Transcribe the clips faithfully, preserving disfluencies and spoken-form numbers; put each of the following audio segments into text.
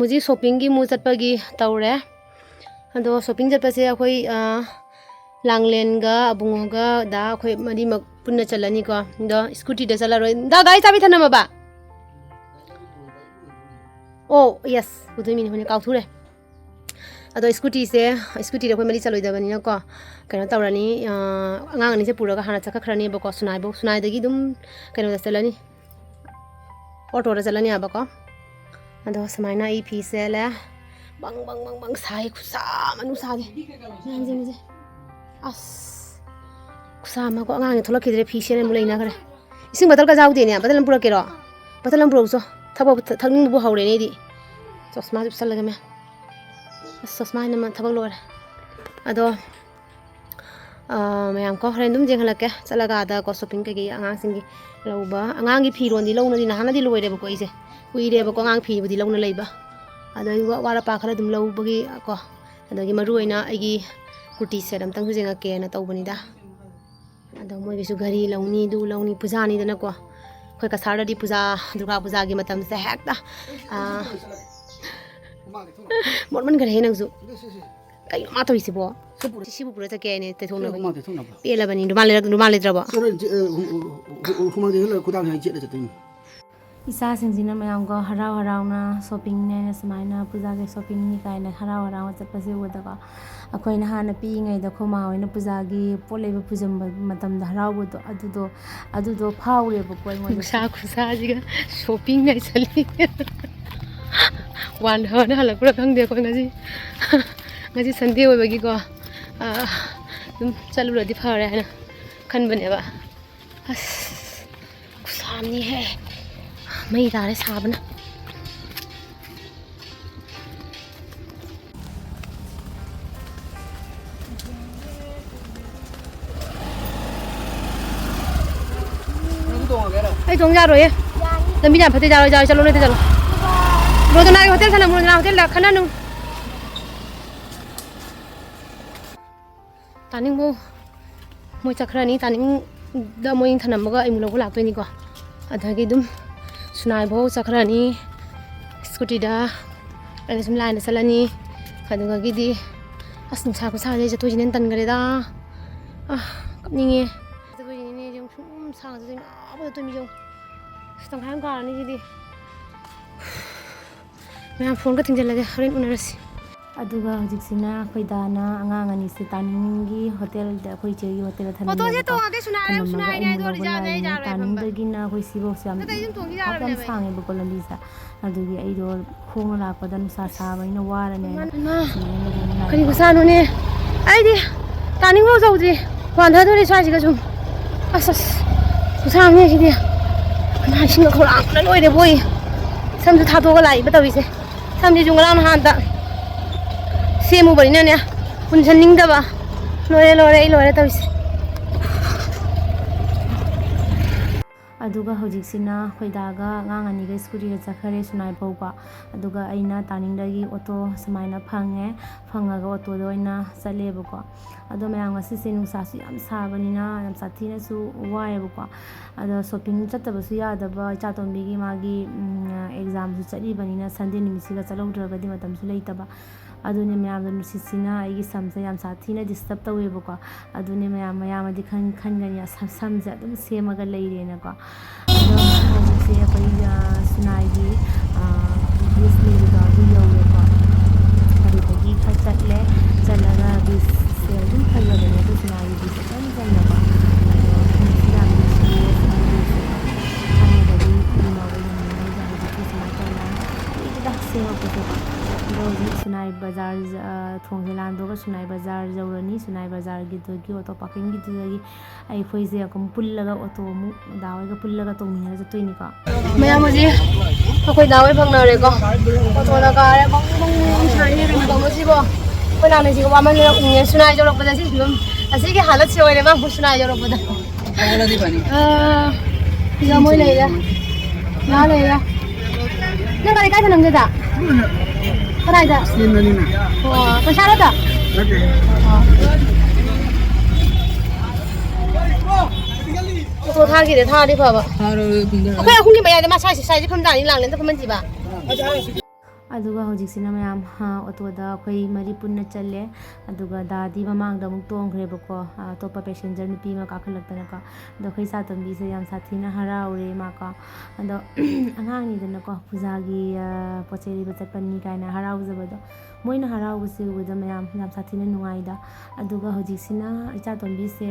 ꯍꯧꯖꯤꯛ ꯁꯣꯞꯄꯤꯡꯒꯤ ꯃꯨ ꯆꯠꯄꯒꯤ ꯇꯧꯔꯦ꯫ ꯑꯗꯣ ꯁꯣꯞꯄꯤꯡ ꯆꯠꯄꯁꯦ ꯑꯩꯈꯣꯏ, ꯑ, ꯂꯥꯡꯂꯦꯟꯒ ꯑꯕꯨꯡꯉꯣꯒ ꯗꯥ ꯑꯩꯈꯣꯏ ꯃꯔꯤꯃꯛ ꯄꯨꯟꯅ ꯆꯠꯂꯅꯤꯀꯣ꯫ ꯑꯗꯣ ꯁ꯭ꯀꯨꯇꯤꯗ ꯆꯠꯂꯔꯣꯏ꯫ ꯗꯥ, ꯒꯥꯔꯤ ꯆꯥꯕꯤ ꯊꯅꯝꯃꯕ? ꯑꯣ, ꯌꯦꯁ, ꯄꯨꯗꯣꯏ ꯃꯤꯅꯤ, ꯍꯣꯏꯅꯦ, ꯀꯥꯎꯊꯣꯛꯎꯔꯦ꯫ ꯑꯗꯣ ꯁ꯭ꯀꯨꯇꯤꯁꯦ, ꯁ꯭ꯀꯨꯇꯤꯗ ꯑꯩꯈꯣꯏ ꯃꯔꯤ ꯆꯠꯂꯣꯏꯗꯕꯅꯤꯅꯀꯣ, ꯀꯩꯅꯣ ꯇꯧꯔꯅꯤ, ꯑ, ꯑꯉꯥꯡ ꯑꯅꯤꯁꯦ ꯄꯨꯔꯒ ꯍꯥꯟꯅ ꯆꯠꯈꯠꯈ꯭ꯔꯅꯦꯕꯀꯣ, ꯁꯨꯅꯥꯏꯕꯧ, ꯁꯨꯅꯥꯏꯗꯒꯤ ꯑꯗꯨꯝ ꯀꯩꯅꯣꯗ ꯆꯠꯂꯅꯤ, ꯑꯣꯇꯣꯗ ꯆꯠꯂꯅꯤ ꯍꯥꯏꯕꯀꯣ꯫ ꯑꯗꯣ ꯁꯨꯃꯥꯏꯅ ꯑꯩ ꯐꯤ ꯁꯦꯠꯂꯦ꯫ ꯕꯪ ꯕꯪ ꯕꯪ ꯕꯪ ꯁꯥꯏ, ꯈꯨꯠꯁꯥ ꯑꯃ ꯅꯨꯡꯁꯥꯁꯦ꯫ ꯃꯌꯥꯝꯁꯦ, ꯃꯤꯁꯦ꯫ ꯑꯁ, ꯈꯨꯠꯁꯥ ꯑꯃꯀꯣ, ꯑꯉꯥꯡꯁꯦ ꯊꯣꯛꯂꯛꯈꯤꯗ꯭ꯔꯦ, ꯐꯤ ꯁꯦꯠꯂ ꯑꯃꯨꯛ ꯂꯩꯅꯈ꯭ꯔꯦ꯫ ꯏꯁꯤꯡ ꯕꯇꯜꯒ ꯌꯥꯎꯗꯦꯅꯦ, ꯕꯇꯜ ꯑꯃ ꯄꯨꯔꯛꯀꯦꯔꯣ? ꯕꯇꯜ ꯑꯃ ꯄꯨꯔꯛꯎꯆꯣ꯫ ꯊꯕꯛ ꯊꯛꯅꯤꯡꯕꯕꯨ ꯍꯧꯔꯦꯅꯦ ꯑꯩꯗꯤ꯫ ꯆꯣꯁꯃꯥꯁꯦ ꯎꯞꯁꯜꯂꯒꯦ ꯃꯌꯥꯝ꯫ ꯑꯁ, ꯆꯣꯁꯃꯥ ꯍꯥꯏꯅ ꯊꯕꯛ ꯂꯣꯏꯔꯦ꯫ ꯑꯗꯣ, ꯑꯥ, ꯃꯌꯥꯝ ꯀꯣ, ꯍꯣꯔꯦꯟ ꯑꯗꯨꯝ ꯌꯦꯡꯍꯜꯂꯛꯀꯦ꯫ ꯆꯠꯂꯒ ꯑꯥꯗ ꯀꯣ, ꯁꯣꯞꯄꯤꯡ ꯀꯩꯀꯩ ꯑꯉꯥꯡꯁꯤꯡꯒꯤ ꯂꯧꯕ꯫ ꯑꯉꯥꯡꯒꯤ ꯐꯤꯔꯣꯟꯗꯤ ꯂꯧꯅꯗꯤ ꯅꯍꯥꯟꯅꯗꯤ ꯂꯣꯏꯔꯦꯕꯀꯣ ꯑꯩꯁꯦ꯫ ꯀꯨꯏꯔꯦꯕꯀꯣ ꯑꯉꯥꯡ ꯐꯤꯕꯨꯗꯤ ꯂꯧꯅ ꯂꯩꯕ꯫ ꯑꯗꯣ ꯑꯩ ꯋꯥ-, ꯋꯥꯠ ꯑꯄꯥ ꯈꯔ ꯑꯗꯨꯝ ꯂꯧꯕꯒꯤ ꯀꯣ, ꯑꯗꯒꯤ ꯃꯔꯨ ꯑꯣꯏꯅ ꯑꯩꯒꯤ ꯀꯨꯔꯇꯤ ꯁꯦꯠ ꯑꯝꯇꯪꯁꯨ ꯌꯦꯡꯉꯛꯀꯦꯅ ꯇꯧꯕꯅꯤꯗ꯫ ꯑꯗꯣ ꯃꯣꯏꯒꯤꯁꯨ ꯘꯔꯤ ꯂꯧꯅꯤ, ꯑꯗꯨ ꯂꯧꯅꯤ, ꯄꯨꯖꯥꯅꯤꯗꯅꯀꯣ꯫ ꯑꯩꯈꯣꯏ ꯀꯁꯥꯔꯗꯗꯤ ꯄꯨꯖꯥ, ꯗꯨꯔꯒꯥ ꯄꯨꯖꯥꯒꯤ ꯃꯇꯝꯁꯦ ꯍꯦꯛꯇ, ꯑꯥ, ꯃꯣꯠꯃꯟꯈ꯭ꯔꯦꯍꯦ ꯅꯪꯁꯨ꯫ ꯀꯩꯅꯣ ꯃꯥ ꯇꯧꯔꯤꯁꯤꯕꯣ? ꯁꯤꯕꯨ ꯄꯨꯔ ꯆꯠꯀꯦ ꯍꯥꯏꯅꯦ, ꯇꯩꯊꯣꯛꯅꯕ꯫ ꯍꯨꯃꯥꯡ ꯇꯩꯊꯣꯛꯅꯕ꯫ ꯄꯦꯜꯂꯕꯅꯤ, ꯔꯨꯃꯥꯜ ꯂꯩꯔꯛ-, ꯔꯨꯃꯥꯜ ꯂꯩꯇ꯭ꯔꯕꯣ? ꯁꯣꯔ, ꯑ, ꯍꯨ-, ꯍꯨ-, ꯍꯨꯃꯥꯡ ꯇꯩꯊꯣꯛꯅꯕ ꯈꯨꯗꯥꯡꯁꯦ ꯑꯩ ꯆꯦꯠꯂ ꯆꯠꯇꯣꯏꯅꯤ꯫ ꯏꯆꯥꯁꯤꯡꯁꯤꯅ ꯃꯌꯥꯝꯒ ꯍꯔꯥꯎ ꯍꯔꯥꯎꯅ ꯁꯣꯞꯄꯤꯡꯅꯦꯅ, ꯁꯨꯃꯥꯏꯅ ꯄꯨꯖꯥꯒꯤ ꯁꯣꯞꯄꯤꯡꯅꯤ ꯀꯥꯏꯅ ꯍꯔꯥꯎ ꯍꯔꯥꯎꯅ ꯆꯠꯄꯁꯦ ꯎꯕꯗꯀꯣ, ꯑꯩꯈꯣꯏꯅ ꯍꯥꯟꯅ ꯄꯤꯛꯏꯉꯩꯗ ꯑꯩꯈꯣꯏ ꯃꯥ ꯍꯣꯏꯅ ꯄꯨꯖꯥꯒꯤ ꯄꯣꯠ ꯂꯩꯕ ꯄꯨꯖꯟꯕ ꯃꯇꯝꯗ ꯍꯔꯥꯎꯕꯗꯣ, ꯑꯗꯨꯗꯣ, ꯑꯗꯨꯗꯣ ꯐꯥꯎꯔꯦꯕꯀꯣ ꯑꯩꯉꯣꯟꯗ꯫ ꯅꯨꯡꯁꯥ ꯈꯨꯁꯥꯁꯤꯒ ꯁꯣꯞꯄꯤꯡ ꯉꯥꯏꯁꯜꯂꯤ꯫ ꯋꯥꯟ ꯍꯥꯋꯔꯅ ꯍꯜꯂꯛꯄ꯭ꯔꯥ ꯈꯪꯗꯦ ꯑꯩꯈꯣꯏ ꯉꯁꯤ꯫ ꯉꯁꯤ ꯁꯟꯗꯦ ꯑꯣꯏꯕꯒꯤꯀꯣ, ꯑ, ꯑꯗꯨꯝ ꯆꯠꯂꯨꯔꯗꯤ ꯐꯔꯦ ꯍꯥꯏꯅ ꯈꯟꯕꯅꯦꯕ꯫ ꯑꯁ, ꯈꯨꯁꯥ ꯑꯃꯅꯤꯍꯦ꯫ ꯃꯩ ꯇꯥꯔꯦ ꯁꯥꯕꯅ꯫ ꯑꯩ ꯇꯣꯡ ꯌꯥꯔꯣꯏꯌꯦ꯫ ꯂꯝꯕꯤ ꯌꯥꯝ ꯐꯠꯇꯦ, ꯌꯥꯔꯣꯏ, ꯌꯥꯔꯣꯏ, ꯆꯠꯂꯣ, ꯅꯠꯇꯦ, ꯆꯠꯂꯣ꯫ ꯔꯣꯖꯅꯥꯒꯤ ꯍꯣꯇꯦꯜ ꯊꯅꯝꯃꯨ, ꯔꯣꯖꯅꯥ ꯍꯣꯇꯦꯜꯗ ꯈꯟꯅꯅꯨ꯫ ꯇꯥꯅꯤꯡꯕꯧ ꯃꯣꯏ ꯆꯠꯈ꯭ꯔꯅꯤ, ꯇꯥꯅꯤꯡꯗ ꯃꯣꯏ ꯊꯅꯝꯃꯒ ꯑꯩ ꯑꯃꯨꯛ ꯂꯧꯕ ꯂꯥꯛꯇꯣꯏꯅꯤꯀꯣ꯫ ꯑꯗꯒꯤ ꯑꯗꯨꯝ ꯁꯨꯅꯥꯏꯐꯧ ꯆꯠꯈ꯭ꯔꯅꯤ ꯁ꯭ꯀꯨꯇꯤꯗ꯫ ꯑꯩꯅ ꯁꯨꯝ ꯂꯥꯏꯟꯗ ꯆꯠꯂꯅꯤ꯫ ꯑꯗꯨꯒꯒꯤꯗꯤ ꯑꯁ, ꯅꯨꯡꯁꯥ ꯈꯨꯁꯥꯁꯦ, ꯑꯩ ꯆꯠꯇꯣꯏꯁꯤꯅ ꯍꯦꯟꯅ ꯇꯟꯈ꯭ꯔꯦꯗ꯫ ꯑꯥ, ꯀꯞꯅꯤꯡꯉꯦ꯫ ꯆꯠꯇꯣꯏꯁꯤꯅꯤꯅꯦ, ꯌꯦꯡꯉꯨ, ꯁꯨꯝ ꯁꯥꯡꯅ ꯆꯠꯇꯣꯏꯅꯤ, ꯑꯥ ꯐꯥꯎꯗ ꯆꯠꯇꯣꯏꯅꯤ, ꯌꯦꯡꯉꯨ꯫ ꯑꯁ, ꯇꯪꯈꯥꯏ ꯑꯃ ꯀꯥꯔꯅꯤ ꯁꯤꯗꯤ꯫ ꯃꯌꯥꯝ, ꯐꯣꯟꯒ ꯊꯤꯡꯖꯤꯜꯂꯒꯦ, ꯍꯣꯔꯦꯟ ꯎꯅꯔꯁꯤ꯫ ꯑꯗꯨꯒ ꯍꯧꯖꯤꯛꯁꯤꯅ ꯑꯩꯈꯣꯏ ꯗꯥꯅ ꯑꯉꯥꯡ ꯑꯅꯤꯁꯦ ꯇꯥꯅꯤꯡꯒꯤ ꯍꯣꯇꯦꯜꯗ, ꯑꯩꯈꯣꯏ ꯏꯆꯦꯒꯤ ꯍꯣꯇꯦꯜꯗ ꯊꯝꯃꯝꯃꯦꯕꯀꯣ꯫ ꯊꯝꯃꯝꯃꯒ ꯑꯩꯅ ꯂꯧꯕ ꯂꯥꯛꯏꯅꯦ꯫ ꯇꯥꯅꯤꯡꯗꯒꯤꯅ ꯑꯩꯈꯣꯏ ꯁꯤꯐꯧꯁꯦ ꯌꯥꯝ, ꯄꯥꯛ ꯌꯥꯝ ꯁꯥꯡꯉꯦꯕꯀꯣ ꯂꯝꯕꯤꯁꯦ꯫ ꯑꯗꯨꯒꯤ ꯑꯩꯗꯣ ꯈꯣꯡꯅ ꯂꯥꯛꯄꯗ ꯅꯨꯡꯁꯥ ꯁꯥꯕꯅꯤꯅ ꯋꯥꯔꯅꯦꯅ ꯏꯃꯥ, ꯁꯨꯃꯥꯏꯅ ꯂꯩꯕꯅꯤ꯫ ꯀꯔꯤ ꯈꯨꯁꯥꯅꯣꯅꯦ? ꯑꯩꯗꯤ ꯇꯥꯅꯤꯡꯕ ꯌꯧꯗ꯭ꯔꯤ꯫ ꯋꯥꯟꯊꯗꯣꯔꯦ ꯁ꯭ꯋꯥꯏꯁꯤꯒ ꯁꯨꯝ꯫ ꯑꯁ, ꯑꯁ, ꯈꯨꯁꯥ ꯑꯃꯅꯦ ꯁꯤꯗꯤ꯫ ꯏꯃꯥ, ꯏꯁꯤꯡꯒ ꯈꯧꯔꯥꯡꯕꯅ ꯂꯣꯏꯔꯦ ꯕꯣꯏ꯫ ꯁꯝꯁꯨ ꯊꯥꯗꯣꯛꯑꯒ ꯂꯥꯛꯏꯕ ꯇꯧꯔꯤꯁꯦ꯫ ꯁꯝꯁꯤꯁꯨ ꯉꯔꯥꯡ ꯅꯍꯥꯟꯗ ꯁꯦꯝꯃꯨꯕꯅꯤꯅꯅꯦ, ꯄꯨꯟꯁꯟꯅꯤꯡꯗꯕ꯫ ꯂꯣꯏꯔꯦ, ꯂꯣꯏꯔꯦ, ꯑꯩ ꯂꯣꯏꯔꯦ ꯇꯧꯔꯤꯁꯦ꯫ ꯑꯗꯨꯒ ꯍꯧꯖꯤꯛꯁꯤꯅ ꯑꯩꯈꯣꯏ ꯗꯥꯒ ꯑꯉꯥꯡ ꯑꯅꯤꯒ ꯁ꯭ꯀꯨꯇꯤꯗ ꯆꯠꯈ꯭ꯔꯦ ꯁꯨꯅꯥꯏ ꯐꯥꯎꯕ꯫ ꯑꯗꯨꯒ ꯑꯩꯅ ꯇꯥꯅꯤꯡꯗꯒꯤ ꯑꯣꯇꯣ ꯁꯨꯃꯥꯏꯅ ꯐꯪꯉꯦ, ꯐꯪꯉꯒ ꯑꯣꯇꯣꯗ ꯑꯣꯏꯅ ꯆꯠꯂꯦꯕꯀꯣ꯫ ꯑꯗꯣ ꯃꯌꯥꯝ, ꯉꯁꯤꯁꯦ ꯅꯨꯡꯁꯥꯁꯨ ꯌꯥꯝ ꯁꯥꯕꯅꯤꯅ ꯌꯥꯝ ꯁꯥꯊꯤꯅꯁꯨ ꯋꯥꯏꯑꯦꯕꯀꯣ꯫ ꯑꯗꯣ ꯁꯣꯞꯄꯤꯡ ꯆꯠꯇꯕꯁꯨ ꯌꯥꯗꯕ, ꯏꯆꯥꯇꯣꯝꯕꯤꯒꯤ ꯃꯥꯒꯤ, ꯎꯝ, ꯑꯦꯛꯖꯥꯝꯁꯨ ꯆꯠꯂꯤꯕꯅꯤꯅ ꯁꯟꯗꯦ ꯅꯨꯃꯤꯠꯁꯤꯒ ꯆꯠꯍꯧꯗ꯭ꯔꯒꯗꯤ ꯃꯇꯝꯁꯨ ꯂꯩꯇꯕ꯫ ꯑꯗꯨꯅꯦ ꯃꯌꯥꯝꯗꯣ, ꯅꯨꯡꯁꯤꯠꯁꯤꯅ ꯑꯩꯒꯤ ꯁꯝꯁꯦ ꯌꯥꯝ ꯁꯥꯊꯤꯅ ꯗꯤꯁꯇꯔꯕ ꯇꯧꯋꯦꯕꯀꯣ꯫ ꯑꯗꯨꯅꯦ ꯃꯌꯥꯝ, ꯃꯌꯥꯝ ꯑꯗꯤ ꯈꯟ-, ꯈꯟꯒꯅꯤ, ꯑꯁ, ꯁꯝꯁꯦ ꯑꯗꯨꯝ ꯁꯦꯝꯃꯒ ꯂꯩꯔꯦꯅꯀꯣ꯫ ꯑꯗꯣ ꯍꯧꯖꯤꯛꯁꯦ ꯑꯩꯈꯣꯏ, ꯑ, ꯁꯨꯅꯥꯏꯒꯤ, ꯑ, ꯕ꯭ꯔꯤꯖ ꯂꯩꯕꯗꯣ ꯑꯗꯨ ꯌꯧꯔꯦꯀꯣ꯫ ꯑꯗꯨꯗꯒꯤ ꯈꯔ ꯆꯠꯂꯦ, ꯆꯠꯂꯒ ꯕ꯭ꯔꯤꯖꯁꯦ ꯑꯗꯨꯝ ꯐꯖꯕꯅꯦ ꯑꯗꯨ ꯁꯨꯅꯥꯏꯒꯤ ꯕ꯭ꯔꯤꯖꯁꯦ ꯐꯖꯅ ꯆꯝꯅꯀꯣ꯫ ꯑꯗꯣ ꯅꯨꯡꯁꯨ ꯌꯥꯝ ꯅꯨꯡꯁꯤꯌꯦ ꯁꯨꯅꯥꯏ ꯕ꯭ꯔꯤꯖꯁꯦꯀꯣ꯫ ꯊꯥꯏꯅꯗꯒꯤ ꯏꯃꯥ ꯍꯣꯏꯅ ꯍꯧꯖꯤꯛꯇꯤ ꯁꯨꯃꯥꯏꯅ ꯇꯧꯅ ꯀꯨꯏꯔꯦꯗ ꯁꯦꯝꯃꯛꯄꯁꯦꯀꯣ꯫ ꯑꯗꯣ ꯍꯧꯖꯤꯛ ꯁꯨꯅꯥꯏ ꯕꯖꯥꯔ, ꯑ, ꯊꯣꯡꯁꯦ ꯂꯥꯟꯗꯣꯛꯑꯒ ꯁꯨꯅꯥꯏ ꯕꯖꯥꯔ ꯌꯧꯔꯅꯤ꯫ ꯁꯨꯅꯥꯏ ꯕꯖꯥꯔꯒꯤꯗꯨꯒꯤ ꯑꯣꯇꯣ ꯄꯥꯔꯀꯤꯡꯒꯤꯗꯨꯗꯒꯤ ꯑꯩꯈꯣꯏꯁꯦ ꯑꯃꯨꯛ ꯄꯨꯜꯂꯒ, ꯑꯣꯇꯣ ꯑꯃꯨꯛ ꯗꯥ ꯍꯣꯏꯒ ꯄꯨꯜꯂꯒ ꯇꯣꯡꯃꯤꯟꯅꯔ ꯆꯠꯇꯣꯏꯅꯤꯀꯣ꯫ ꯃꯌꯥꯝ ꯍꯧꯖꯤꯛ ꯑꯩꯈꯣꯏ ꯗꯥ ꯍꯣꯏ ꯐꯪꯅꯔꯦꯀꯣ꯫ ꯑꯣꯇꯣꯗ ꯀꯥꯔꯦ꯫ ꯕꯪ ꯕꯪ ꯕꯪ ꯁꯥꯔꯤ ꯀꯩꯅꯣ ꯇꯧꯕꯁꯤꯕꯣ꯫ ꯑꯩꯈꯣꯏ ꯅꯍꯥꯟꯅꯁꯤꯒ ꯋꯥꯃꯟꯗꯅ ꯎꯪꯉꯦ꯫ ꯁꯨꯅꯥꯏ ꯌꯧꯔꯛꯄꯗ ꯁꯤ ꯐꯤꯕꯝ, ꯑꯁꯤꯒꯤ ꯍꯥꯂꯠꯁꯦ ꯑꯣꯏꯔꯦ ꯃꯥ ꯁꯨꯅꯥꯏ ꯌꯧꯔꯛꯄꯗ꯫ ꯑꯥ, ꯁꯤꯗ ꯃꯣꯏ ꯂꯩꯔꯦ꯫ ꯉꯥ ꯂꯩꯔꯦ꯫ ꯅꯪ ꯒꯥꯔꯤ ꯀꯥꯏꯗ ꯅꯝꯒꯦꯗ? ꯀꯗꯥꯏꯗ? ꯆꯦꯟꯕꯅꯤꯅ꯫ ꯑꯣ, ꯄꯩꯁꯥꯔꯣ ꯑꯗꯣ? ꯅꯠꯇꯦ꯫ ꯑꯣ꯫ ꯑꯣꯇꯣ ꯊꯥꯈꯤꯗꯦ, ꯊꯥꯔꯗꯤ ꯐꯕ꯫ ꯊꯥꯔꯣꯏ, ꯀꯨꯝꯊꯔꯣꯏ꯫ ꯑꯩꯈꯣꯏ ꯑꯍꯨꯝꯒꯤ ꯃꯌꯥꯏꯗ ꯃꯥ ꯁ꯭ꯋꯥꯏꯁꯦ, ꯁ꯭ꯋꯥꯏꯁꯦ ꯐꯝ ꯇꯥꯅꯤ, ꯂꯥꯡꯂꯦꯟꯗ ꯐꯝꯍꯟꯁꯤꯕ꯫ ꯑꯗꯨꯒ ꯍꯧꯖꯤꯛꯁꯤꯅ ꯃꯌꯥꯝ, ꯑ, ꯑꯣꯇꯣꯗ ꯑꯩꯈꯣꯏ ꯃꯔꯤ ꯄꯨꯟꯅ ꯆꯠꯂꯦ꯫ ꯑꯗꯨꯒ ꯗꯥꯗꯤ ꯃꯃꯥꯡꯗ ꯑꯃꯨꯛ ꯇꯣꯡꯈ꯭ꯔꯦꯕꯀꯣ, ꯑ, ꯑꯇꯣꯞꯄ ꯄꯦꯁꯦꯟꯖꯔ ꯅꯨꯄꯤ ꯑꯃ ꯀꯥꯈꯠꯂꯛꯇꯅꯀꯣ꯫ ꯑꯗꯣ ꯑꯩꯈꯣꯏ ꯏꯆꯥꯇꯣꯝꯕꯤꯁꯦ ꯌꯥꯝ ꯁꯥꯊꯤꯅ ꯍꯔꯥꯎꯔꯦ ꯃꯥꯀꯣ꯫ ꯑꯗꯣ ꯑꯉꯥꯡꯅꯤꯗꯅꯀꯣ, ꯄꯨꯖꯥꯒꯤ, ꯑ, ꯄꯣꯠ ꯆꯩ ꯂꯩꯕ ꯆꯠꯄꯅꯤ ꯀꯥꯏꯅ ꯍꯔꯥꯎꯖꯕꯗꯣ, ꯃꯣꯏꯅ ꯍꯔꯥꯎꯕꯁꯦ ꯎꯕꯗ ꯃꯌꯥꯝ ꯌꯥꯝ ꯁꯥꯊꯤꯅ ꯅꯨꯡꯉꯥꯏꯗ꯫ ꯑꯗꯨꯒ ꯍꯧꯖꯤꯛꯁꯤꯅ ꯏꯆꯥꯇꯣꯝꯕꯤꯁꯦ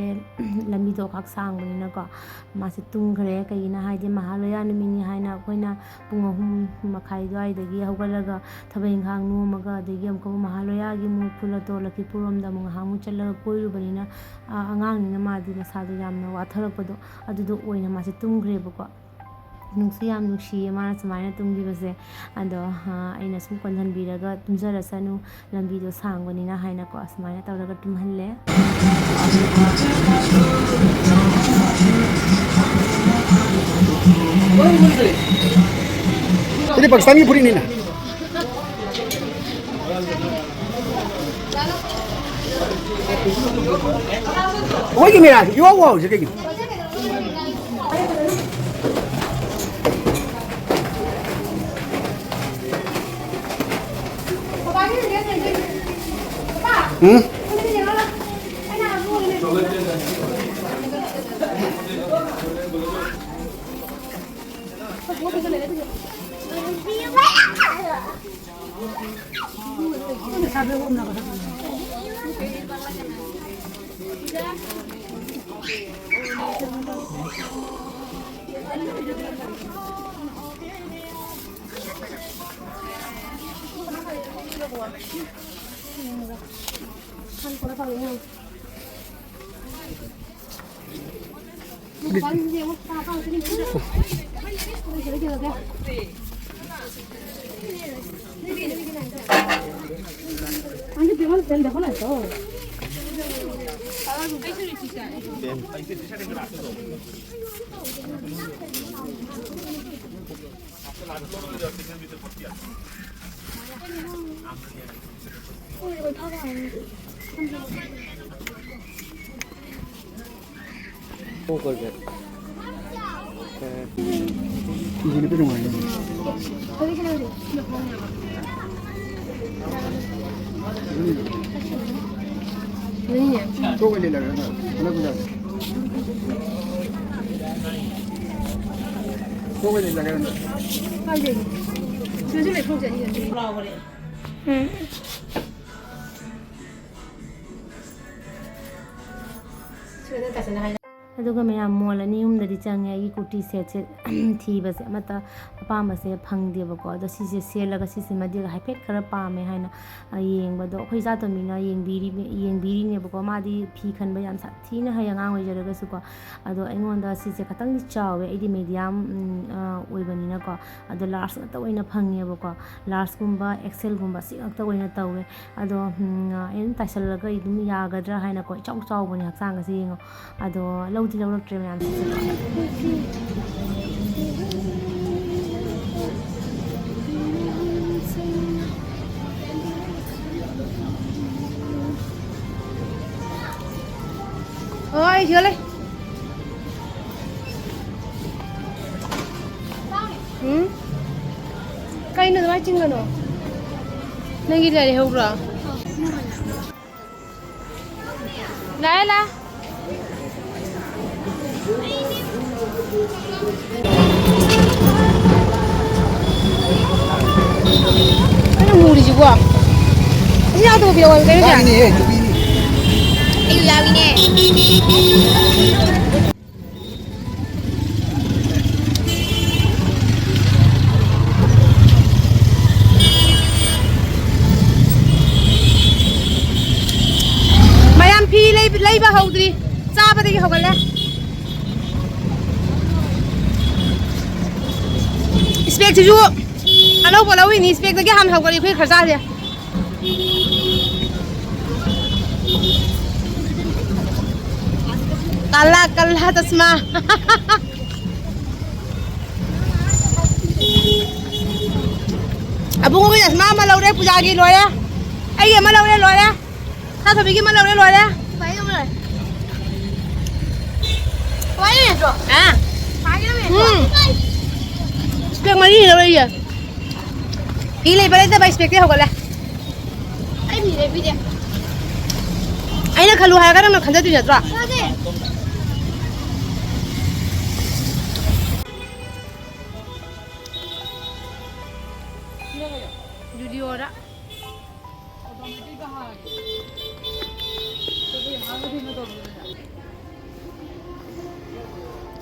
ꯂꯝꯕꯤꯗꯣ ꯈꯥꯛ ꯁꯥꯡꯕꯅꯤꯅꯀꯣ, ꯃꯥꯁꯦ ꯇꯨꯝꯈ꯭ꯔꯦ꯫ ꯀꯩꯒꯤꯅꯣ ꯍꯥꯏꯗꯤ ꯃꯍꯥꯂꯣꯌꯥ ꯅꯨꯃꯤꯠꯅꯤ ꯍꯥꯏꯅ ꯑꯩꯈꯣꯏꯅ ꯄꯨꯡ ꯑꯍꯨꯝ ꯃꯈꯥꯏ ꯑꯗꯨꯋꯥꯏꯗꯒꯤ ꯍꯧꯒꯠꯂꯒ ꯊꯕꯛ ꯏꯪꯈꯥꯡ ꯅꯣꯝꯃꯒ, ꯑꯗꯒꯤ ꯑꯃꯨꯛꯀ ꯃꯍꯥꯂꯣꯌꯥꯒꯤ ꯑꯃꯨꯛ ꯈꯨꯜ ꯑꯇꯣ ꯂꯛꯈꯤꯄꯨꯔ ꯔꯣꯝꯗ ꯑꯃꯨꯛ ꯉꯥꯏꯍꯥꯛꯃꯨꯛ ꯆꯠꯂꯒ ꯀꯣꯏꯔꯨꯕꯅꯤꯅ, ꯑ, ꯑꯉꯥꯡꯅꯤꯅ ꯃꯥꯗꯤ ꯃꯁꯥꯗꯣ ꯌꯥꯝꯅ ꯋꯥꯊꯔꯛꯄꯗꯣ ꯑꯗꯨꯗꯣ ꯑꯣꯏꯅ ꯃꯥꯁꯦ ꯇꯨꯝꯈ꯭ꯔꯦꯕꯀꯣ꯫ ꯅꯨꯡꯁꯨ ꯌꯥꯝ ꯅꯨꯡꯁꯤꯌꯦ ꯃꯥꯅ ꯁꯨꯃꯥꯏꯅ ꯇꯨꯝꯈꯤꯕꯁꯦ꯫ ꯑꯗꯣ, ꯑ, ꯑꯩꯅ ꯁꯨꯝ ꯀꯣꯟꯁꯤꯟꯕꯤꯔꯒ ꯇꯨꯝꯖꯔꯁꯅꯨ, ꯂꯝꯕꯤꯗꯣ ꯁꯥꯡꯕꯅꯤꯅ ꯍꯥꯏꯅꯀꯣ, ꯁꯨꯃꯥꯏꯅ ꯇꯧꯔꯒ ꯇꯨꯝꯍꯜꯂꯦ꯫ ये पाकिस्तान की पूरी नहीं ना। वही मेरा, यो वो, जगह की। हम्म। ꯁꯤꯁꯤꯅ ꯅꯨꯡꯉꯥꯏꯅꯤ꯫ ꯇꯣꯛꯑꯣꯏꯅꯦ ꯂꯩꯔꯒ ꯍꯜꯂꯛꯄꯗ꯫ ꯇꯣꯛꯑꯣꯏꯅꯦ ꯂꯩꯔꯒ꯫ ꯀꯥꯏꯗꯩꯅꯣ? ꯁꯤꯗꯁꯨ ꯂꯩ ꯐꯧꯖꯅꯤ꯫ ꯎꯝ꯫ ꯑꯗꯨꯒ ꯃꯌꯥꯝ ꯃꯣꯜ ꯑꯅꯤ ꯑꯍꯨꯝꯗꯗꯤ ꯆꯪꯉꯦ ꯑꯩꯒꯤ ꯀꯨꯔꯇꯤ ꯁꯦꯠꯁꯦ ꯊꯤꯕꯁꯦ꯫ ꯑꯃꯠꯇ ꯑꯄꯥꯝꯕꯁꯦ ꯐꯪꯗꯦꯕꯀꯣ꯫ ꯑꯗꯣ ꯁꯤꯁꯦ ꯁꯦꯠꯂꯒ ꯁꯤꯁꯤꯃꯗꯤ ꯍꯥꯏꯐꯦꯠ ꯈꯔ ꯄꯥꯝꯃꯦ ꯍꯥꯏꯅ, ꯑ, ꯌꯦꯡꯕꯗꯣ ꯑꯩꯈꯣꯏ ꯏꯆꯥꯇꯣꯝꯕꯤꯅ ꯌꯦꯡꯕꯤꯔꯤꯕ-, ꯌꯦꯡꯕꯤꯔꯤꯅꯦꯕꯀꯣ꯫ ꯃꯥꯗꯤ ꯐꯤ ꯈꯟꯕ ꯌꯥꯝ ꯁꯥꯊꯤꯅ ꯍꯩ ꯑꯉꯥꯡ ꯑꯣꯏꯖꯔꯒꯁꯨꯀꯣ꯫ ꯑꯗꯣ ꯑꯩꯉꯣꯟꯗ ꯁꯤꯁꯦ ꯈꯇꯪꯗꯤ ꯆꯥꯎꯋꯦ, ꯑꯩꯗꯤ ꯃꯦꯗꯤꯌꯝ, ꯎꯝ, ꯑ, ꯑꯣꯏꯕꯅꯤꯅꯀꯣ꯫ ꯑꯗꯣ ꯂꯥꯔꯖ ꯉꯥꯛꯇ ꯑꯣꯏꯅ ꯐꯪꯉꯦꯕꯀꯣ꯫ ꯂꯥꯔꯖꯀꯨꯝꯕ ꯑꯦꯛꯁꯦꯜꯒꯨꯝꯕ ꯁꯤ ꯉꯥꯛꯇ ꯑꯣꯏꯅ ꯇꯧꯋꯦ꯫ ꯑꯗꯣ, ꯎꯝ, ꯑꯩ ꯑꯗꯨꯝ ꯇꯥꯏꯁꯜꯂꯒ ꯑꯩ ꯑꯗꯨꯝ ꯌꯥꯒꯗ꯭ꯔꯥ ꯍꯥꯏꯅꯀꯣ, ꯏꯆꯥꯎ ꯆꯥꯎꯕꯅꯦ ꯍꯛꯆꯥꯡꯒꯁꯦ ꯌꯦꯡꯉꯣ꯫ ꯑꯗꯣ ꯂꯧꯗꯤ ꯂꯧꯔꯛꯇ꯭ꯔꯦ ꯃꯌꯥꯝꯁꯤꯁꯨ꯫ ꯍꯣꯏ, ꯌꯣꯜꯂꯦ꯫ ꯎꯝ? ꯀꯩꯅꯣ ꯑꯗꯨꯃꯥꯏꯅ ꯆꯤꯡꯒꯅꯣ? ꯅꯪꯒꯤ ꯂꯩꯍꯧꯕ꯭ꯔꯣ? ꯂꯥꯛꯑꯦ, ꯂꯥꯛꯑꯦ꯫ ꯀꯩꯅꯣ ꯃꯨꯔꯤꯁꯤꯕꯣ? ꯑꯁꯤ ꯌꯥꯎꯗꯕ ꯄꯤꯔꯛꯑꯣ ꯍꯥꯏꯕ ꯀꯩꯅꯣꯁꯦ? ꯃꯥꯅꯤꯅꯦꯍꯦ, ꯌꯨꯕꯤꯅꯤ꯫ ꯑꯩꯁꯨ ꯌꯥꯎꯏꯅꯦ꯫ ꯃꯌꯥꯝ ꯐꯤ ꯂꯩ-, ꯂꯩꯕ ꯍꯧꯗ꯭ꯔꯤ, ꯆꯥꯕꯗꯒꯤ ꯍꯧꯒꯠꯂꯦ꯫ ꯏꯁꯄꯦꯛꯁꯤꯁꯨ ꯑꯅꯧꯕ ꯂꯧꯔꯤꯅꯤ, ꯏꯁꯄꯦꯛꯇꯒꯤ ꯍꯥꯟꯅ ꯍꯧꯒꯠꯂꯤ ꯑꯩꯈꯣꯏ ꯈꯔ ꯆꯥꯁꯦ꯫ ꯀꯥꯂꯥ ꯀꯥꯂꯥ ꯆꯁꯃꯥ꯫ ꯑꯕꯨꯡꯉꯣꯒꯤ ꯆꯁꯃꯥ ꯑꯃ ꯂꯧꯔꯦ, ꯄꯨꯖꯥꯒꯤ ꯂꯣꯏꯔꯦ꯫ ꯑꯩꯒꯤ ꯑꯃ ꯂꯧꯔꯦ, ꯂꯣꯏꯔꯦ꯫ ꯁꯥꯊꯕꯤꯒꯤ ꯑꯃ ꯂꯧꯔꯦ, ꯂꯣꯏꯔꯦ꯫ ꯄꯥꯏꯒꯗꯕ ꯂꯣꯏꯔꯦ꯫ ꯄꯥꯏꯒꯗꯕ ꯅꯠꯇ꯭ꯔꯣ? ꯑꯥ꯫ ꯄꯥꯏꯒꯗꯕ ꯅꯠꯇ꯭ꯔꯣ? ꯎꯝ꯫ ꯏꯁꯄꯦꯛ ꯃꯔꯤ ꯂꯧꯔꯛꯏꯌꯦ꯫ ꯐꯤ ꯂꯩꯕ ꯂꯩꯇꯕ ꯏꯁꯄꯦꯛꯇꯤ ꯍꯧꯒꯠꯂꯦ꯫ ꯑꯩ ꯐꯤ ꯂꯩꯕꯤꯗꯦ꯫ ꯑꯩꯅ ꯈꯜꯂꯨ ꯍꯥꯏꯔꯒ ꯅꯪꯅ ꯈꯟꯖꯗꯣꯏ ꯅꯠꯇ꯭ꯔꯣ? ꯌꯥꯗꯦ꯫ ꯖꯨꯗꯤꯑꯣꯗ꯫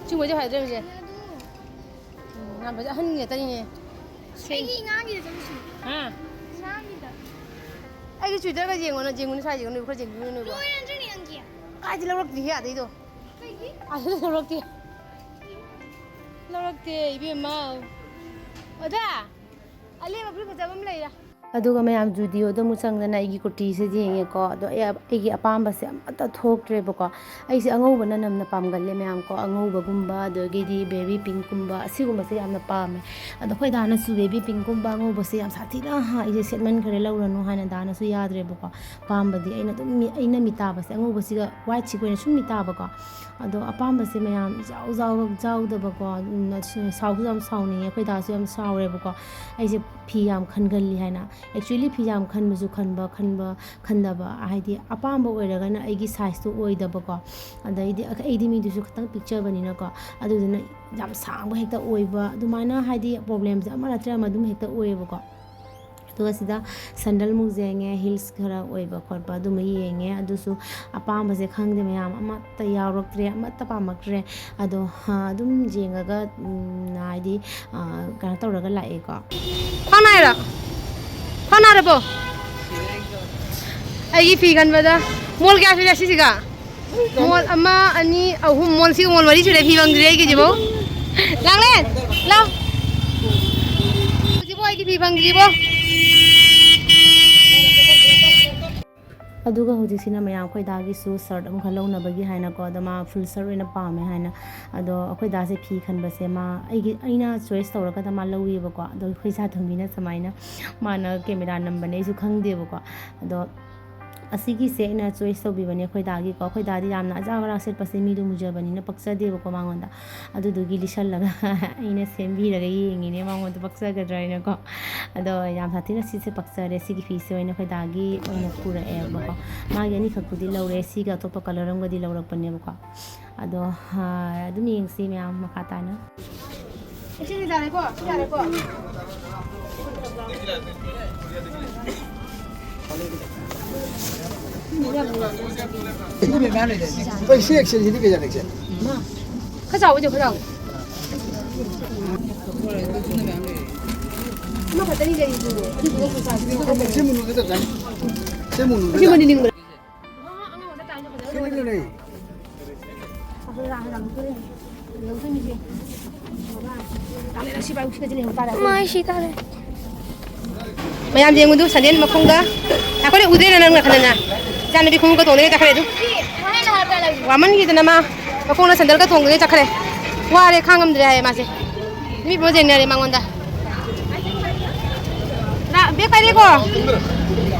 ꯁꯤ ꯃꯣꯏꯗꯤ ꯐꯖꯗ꯭ꯔꯦ ꯍꯧꯖꯤꯛ꯫ ꯎꯝ, ꯌꯥꯝ ꯐꯖ-, ꯑꯍꯟ ꯉꯥꯛꯇꯅꯤꯅꯦ꯫ ꯑꯩꯒꯤ ꯑꯉꯥꯡꯒꯤꯗ ꯆꯠꯂꯨꯁꯤ꯫ ꯍꯥ? ꯑꯉꯥꯡꯒꯤꯗ꯫ ꯑꯩꯒꯤ ꯁ꯭ꯋꯦꯇꯔꯒ ꯌꯦꯡꯉꯣꯅ, ꯌꯦꯡꯉꯨꯅꯦ, ꯁ꯭ꯋꯥꯏ ꯌꯦꯡꯉꯨꯅꯦ, ꯈꯔ ꯌꯦꯡꯕꯤꯌꯨꯅꯦ, ꯅꯣꯏꯕꯣ꯫ ꯂꯣꯏꯔꯦ, ꯑꯟꯖꯂꯤ, ꯅꯪꯒꯤ꯫ ꯀꯥꯏꯗꯤ ꯂꯧꯔꯛꯇ꯭ꯔꯤꯍꯦ ꯑꯗꯩꯗꯣ꯫ ꯀꯩꯒꯤ? ꯑꯗꯩꯗꯣ ꯂꯧꯔꯛꯇꯦ꯫ ꯂꯧꯔꯛꯇꯦ, ꯏꯕꯦꯝꯃ꯫ ꯑꯣꯖꯥ, ꯑꯂꯦꯕ ꯐꯨꯔꯤꯠ ꯐꯖꯕ ꯑꯃ ꯂꯩꯔꯦ꯫ ꯑꯗꯨꯒ ꯃꯌꯥꯝ ꯖꯨꯗꯤꯑꯣꯗ ꯑꯃꯨꯛ ꯆꯪꯗꯅ ꯑꯩꯒꯤ ꯀꯨꯔꯇꯤꯁꯦ ꯌꯦꯡꯉꯦꯀꯣ꯫ ꯑꯗꯣ ꯑꯩ, ꯑꯩꯒꯤ ꯑꯄꯥꯝꯕꯁꯦ ꯑꯃꯠꯇ ꯊꯣꯛꯇ꯭ꯔꯦꯕꯀꯣ꯫ ꯑꯩꯁꯦ ꯑꯉꯧꯕꯅ ꯅꯝꯅ ꯄꯥꯝꯒꯜꯂꯦ ꯃꯌꯥꯝ ꯀꯣ, ꯑꯉꯧꯕꯒꯨꯝꯕ, ꯑꯗꯒꯤꯗꯤ ꯕꯦꯕꯤ ꯄꯤꯡꯀꯨꯝꯕ, ꯑꯁꯤꯒꯨꯝꯕꯁꯦ ꯌꯥꯝꯅ ꯄꯥꯝꯃꯦ꯫ ꯑꯗꯣ ꯑꯩꯈꯣꯏ ꯗꯥꯅꯁꯨ ꯕꯦꯕꯤ ꯄꯤꯡꯀꯨꯝꯕ ꯑꯉꯧꯕꯁꯦ ꯌꯥꯝ ꯁꯥꯊꯤꯅ, "ꯑꯍ, ꯑꯩꯁꯦ ꯁꯦꯠꯃꯟꯈ꯭ꯔꯦ, ꯂꯧꯔꯅꯨ" ꯍꯥꯏꯅ ꯗꯥꯅꯁꯨ ꯌꯥꯗ꯭ꯔꯦꯕꯀꯣ꯫ ꯄꯥꯝꯕꯗꯤ ꯑꯩꯅ ꯑꯗꯨꯝ ꯃꯤ-, ꯑꯩꯅ ꯃꯤꯇꯥꯕꯁꯦ ꯑꯉꯧꯕꯁꯤꯒ ꯋꯥꯏꯠꯁꯤꯒ ꯑꯣꯏꯅ ꯁꯨꯝ ꯃꯤꯇꯥꯕꯀꯣ꯫ ꯑꯗꯣ ꯑꯄꯥꯝꯕꯁꯦ ꯃꯌꯥꯝ ꯏꯆꯥꯎ ꯆꯥꯎ-, ꯆꯥꯎꯗꯕꯀꯣ, ꯎꯝ, ꯁꯥꯎꯁꯨ ꯌꯥꯝ ꯁꯥꯎꯅꯤꯡꯉꯦ, ꯑꯩꯈꯣꯏ ꯗꯥꯁꯨ ꯌꯥꯝ ꯁꯥꯎꯔꯦꯕꯀꯣ꯫ ꯑꯩꯁꯦ ꯐꯤ ꯌꯥꯝ ꯈꯟꯒꯜꯂꯤ ꯍꯥꯏꯅ꯫ Actually ꯐꯤ ꯌꯥꯝ ꯈꯟꯕꯁꯨ ꯈꯟꯕ, ꯈꯟꯕ, ꯈꯟꯗꯕ, ꯍꯥꯏꯗꯤ ꯑꯄꯥꯝꯕ ꯑꯣꯏꯔꯒꯅ ꯑꯩꯒꯤ ꯁꯥꯏꯖꯇꯣ ꯑꯣꯏꯗꯕꯀꯣ꯫ ꯑꯗꯩꯗꯤ ꯑꯩꯗꯤ ꯃꯤꯗꯨꯁꯨ ꯈꯤꯇꯪ ꯄꯤꯛꯆꯕꯅꯤꯅꯀꯣ꯫ ꯑꯗꯨꯗꯨꯅ ꯌꯥꯝ ꯁꯥꯡꯕ ꯍꯦꯛꯇ ꯑꯣꯏꯕ, ꯑꯗꯨꯃꯥꯏꯅ ꯍꯥꯏꯗꯤ ꯄ꯭ꯔꯣꯕ꯭ꯂꯦꯝꯁꯦ ꯑꯃ ꯅꯠꯇ꯭ꯔꯒ ꯑꯃ ꯑꯗꯨꯝ ꯍꯦꯛꯇ ꯑꯣꯏꯌꯦꯕꯀꯣ꯫ ꯑꯗꯨꯒ ꯁꯤꯗ ꯁꯦꯟꯗꯜꯃꯨꯛ ꯌꯦꯡꯉꯦ, ꯍꯤꯜꯁ ꯈꯔ ꯑꯣꯏꯕ ꯈꯣꯠꯄ ꯑꯗꯨꯝꯕ ꯌꯦꯡꯉꯦ꯫ ꯑꯗꯨꯁꯨ ꯑꯄꯥꯝꯕꯁꯦ ꯈꯪꯗꯦ ꯃꯌꯥꯝ, ꯑꯃꯠꯇ ꯌꯥꯎꯔꯛꯇ꯭ꯔꯦ, ꯑꯃꯠꯇ ꯄꯥꯝꯃꯛꯇ꯭ꯔꯦ꯫ ꯑꯗꯣ, ꯑ, ꯑꯗꯨꯝ ꯌꯦꯡꯉꯒ, ꯎꯝ, ꯍꯥꯏꯗꯤ, ꯑ, ꯀꯩꯅꯣ ꯇꯧꯔꯒ ꯂꯥꯛꯑꯦꯀꯣ꯫ ꯈ꯭ꯋꯥꯡ ꯅꯥꯏꯔꯣ? ꯈ꯭ꯋꯥꯡ ꯅꯥꯔꯕꯣ? ꯑꯩꯒꯤ ꯐꯤ ꯈꯟꯕꯗ ꯃꯣꯜ ꯀꯌꯥ ꯁꯨꯔꯦ ꯁꯤꯁꯤꯒ? ꯃꯣꯜ ꯑꯃ, ꯑꯅꯤ, ꯑꯍꯨꯝ, ꯃꯣꯜ ꯁꯤꯒ ꯃꯣꯜ ꯃꯔꯤ ꯁꯨꯔꯦ ꯐꯤ ꯐꯪꯗ꯭ꯔꯤ ꯑꯩꯒꯤꯁꯤꯕꯨ꯫ ꯂꯥꯡꯂꯦꯟ, ꯂꯥꯎ꯫ ꯍꯧꯖꯤꯛꯐꯥꯎ ꯑꯩꯒꯤ ꯐꯤ ꯐꯪꯗ꯭ꯔꯤꯕꯣ꯫ ꯑꯗꯨꯒ ꯍꯧꯖꯤꯛꯁꯤꯅ ꯃꯌꯥꯝ ꯑꯩꯈꯣꯏ ꯗꯥꯒꯤꯁꯨ ꯁꯔꯠ ꯑꯃꯈꯛ ꯂꯧꯅꯕꯒꯤ ꯍꯥꯏꯅꯀꯣ, ꯑꯗꯣ ꯃꯥ ꯐꯨꯜ ꯁꯔꯠ ꯑꯣꯏꯅ ꯄꯥꯝꯃꯦ ꯍꯥꯏꯅ꯫ ꯑꯗꯣ ꯑꯩꯈꯣꯏ ꯗꯥꯁꯦ ꯐꯤ ꯈꯟꯕꯁꯦ ꯃꯥ ꯑꯩꯒꯤ, ꯑꯩꯅ ꯆꯣꯏꯁ ꯇꯧꯔꯒꯗ ꯃꯥ ꯂꯧꯋꯦꯕꯀꯣ꯫ ꯑꯗꯣ ꯑꯩꯈꯣꯏ ꯏꯆꯥ ꯊꯣꯝꯕꯤꯅ ꯁꯨꯃꯥꯏꯅ ꯃꯥꯅ ꯀꯦꯃꯦꯔꯥ ꯅꯝꯕꯅꯦ ꯑꯩꯁꯨ ꯈꯪꯗꯦꯕꯀꯣ꯫ ꯑꯗꯣ ꯑꯁꯤꯒꯤꯁꯦ ꯑꯩꯅ ꯆꯣꯏꯁ ꯇꯧꯕꯤꯕꯅꯦ ꯑꯩꯈꯣꯏ ꯗꯥꯒꯤꯀꯣ꯫ ꯑꯩꯈꯣꯏ ꯗꯥꯗꯤ ꯌꯥꯝꯅ ꯑꯖꯥ ꯕꯔꯥꯛ ꯁꯦꯠꯄꯁꯦ ꯃꯤꯗꯣ ꯃꯨꯖꯕꯅꯤꯅ ꯄꯛꯆꯗꯦꯕꯀꯣ ꯃꯉꯣꯟꯗ꯫ ꯑꯗꯨꯗꯨꯒꯤ ꯂꯤꯁꯜꯂꯒ ꯑꯩꯅ ꯁꯦꯝꯕꯤꯔꯒ ꯌꯦꯡꯉꯤꯅꯦ ꯃꯉꯣꯟꯗ ꯄꯛꯆꯒꯗ꯭ꯔꯥ ꯍꯥꯏꯅꯀꯣ꯫ ꯑꯗꯣ ꯌꯥꯝ ꯁꯥꯊꯤꯅ ꯁꯤꯁꯦ ꯄꯛꯆꯔꯦ꯫ ꯁꯤꯒꯤ ꯐꯤꯁꯦ ꯑꯣꯏꯅ ꯑꯩꯈꯣꯏ ꯗꯥꯒꯤ ꯑꯣꯏꯅ ꯄꯨꯔꯛꯑꯦꯕꯀꯣ꯫ ꯃꯥꯒꯤ ꯑꯅꯤꯈꯛꯄꯨꯗꯤ ꯂꯧꯔꯦ꯫ ꯁꯤꯒ ꯑꯇꯣꯞꯄ ꯀꯂꯔ ꯑꯃꯒꯗꯤ ꯂꯧꯔꯛꯄꯅꯦꯕꯀꯣ꯫ ꯑꯗꯣ, ꯑꯥ, ꯑꯗꯨꯝ ꯌꯦꯡꯁꯤ ꯃꯌꯥꯝ ꯃꯈꯥ ꯇꯥꯅ꯫ ꯁꯤꯗꯤ ꯌꯥꯔꯦꯀꯣ? ꯁꯤ ꯌꯥꯔꯦꯀꯣ? ꯑꯩꯈꯣꯏ ꯁꯤ ꯑꯦꯛꯁꯦꯜꯁꯤꯗꯤ ꯀꯩ ꯌꯥꯔꯦ, ꯑꯦꯛꯁꯦꯜ? ꯈꯔ ꯆꯥꯎꯕ ꯆꯦ, ꯈꯔ ꯆꯥꯎꯕ꯫ ꯑꯃꯈꯛꯇꯅꯤ ꯂꯩꯔꯤꯗꯨ꯫ ꯑꯗꯨꯗꯨꯒ ꯄꯩꯁꯥꯁꯤꯗꯤ ꯁꯤ ꯃꯨꯟꯅꯨꯗ ꯆꯞ ꯆꯥꯅꯤ꯫ ꯁꯤ ꯃꯨꯟꯅꯨꯗ ꯁꯤ ꯆꯞ ꯃꯨꯟꯅꯨ ꯅꯤꯡꯕ꯭ꯔꯥ? ꯁꯤ ꯃꯨꯟꯅꯨꯅꯦ꯫ ꯃꯥꯏ ꯁꯤ ꯇꯥꯔꯦ꯫ ꯃꯌꯥꯝ ꯌꯦꯡꯉꯨꯗꯨ, ꯁꯟꯗꯦꯟ ꯃꯈꯣꯡꯗ꯫ ꯑꯩꯈꯣꯏꯅ ꯎꯗ꯭ꯔꯦꯅ ꯅꯪꯅ ꯈꯟꯗꯅ꯫ ꯏꯆꯥꯅꯨꯄꯤ ꯈꯣꯡꯎꯞꯀ ꯇꯣꯡꯗꯅ ꯆꯠꯈ꯭ꯔꯦ ꯑꯗꯨ꯫ ꯋꯥꯃꯟꯈꯤꯗꯅ ꯃꯥ ꯃꯈꯣꯡꯅ ꯁꯦꯟꯗꯜꯒ ꯇꯣꯡꯗꯅ ꯆꯠꯈ꯭ꯔꯦ꯫ ꯋꯥꯔꯦ, ꯈꯥꯡꯉꯝꯗ꯭ꯔꯦ ꯍꯥꯏꯌꯦ ꯃꯥꯁꯦ꯫ ꯃꯤ ꯄꯨꯂꯞ ꯌꯦꯡꯅꯔꯦ ꯃꯉꯣꯟꯗ꯫ ꯀꯅꯥ ꯕꯦꯛ ꯄꯥꯏꯔꯦꯀꯣ?